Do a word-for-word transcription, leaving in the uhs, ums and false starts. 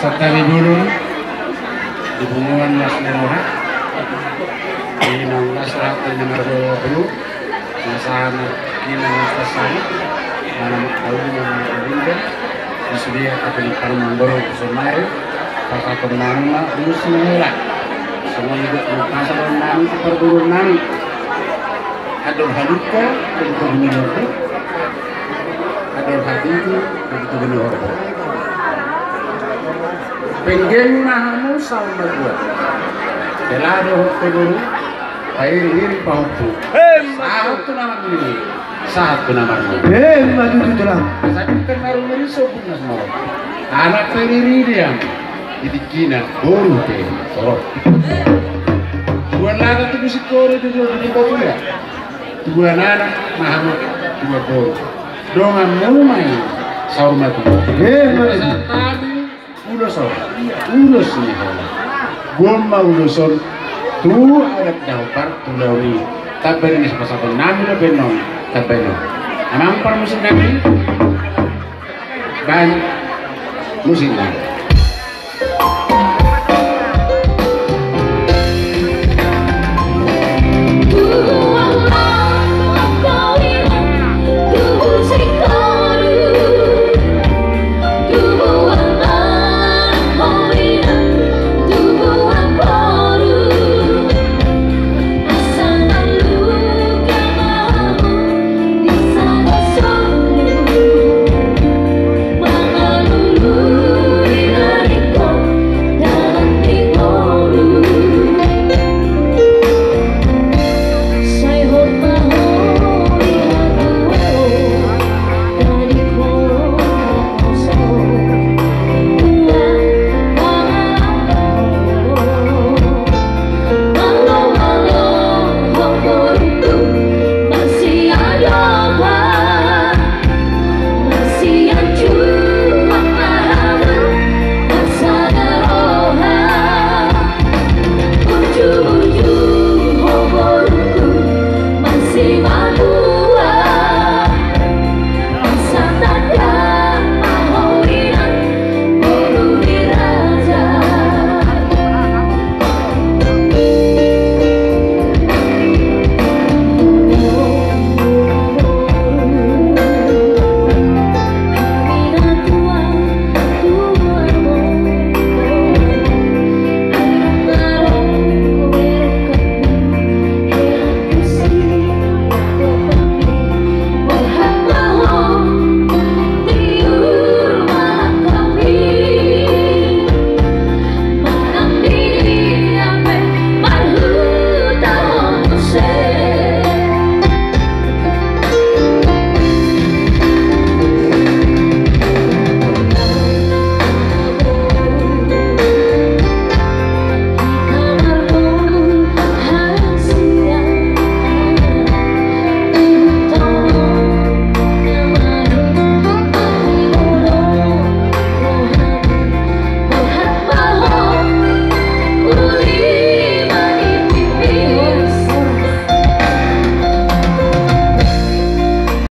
Santabi bolon di punguan las ni roha. Di nang las roha di nang las roha. Nasana kina nasa sana. Mana mau tahu mana mau tahu. Di sudia kata di parmang borong sonari. Pasaton nama musim mula. Semua hidup pasaton nama perburuan nama. Adon haluka untuk menurut. Adon hatiku untuk menurut. Penggeng ma hamu saur matua. Tela dohot tolu. Pairi-iri pahompu. Sahat tu na marnini. Sahat tu na marnini. Emma tutu, Tulang. Sahat tu na marnini, sombong na semua. Anak pairi-iri dia. Di tingkina boru pe. Tolong. Dua lata tu musik kore tu dua lata tu ya. Dua anak, mahamut, dua boru. Dongan mulu mai. Saur matua. Emma tutu. Santabi. Ulos on, ulos ni holan. Gomma ulos on, tu adat dahobar tu laon i. Tabe ni sapasapan nami na benon, tabe no. Amang parmusik nami, baen musik nami.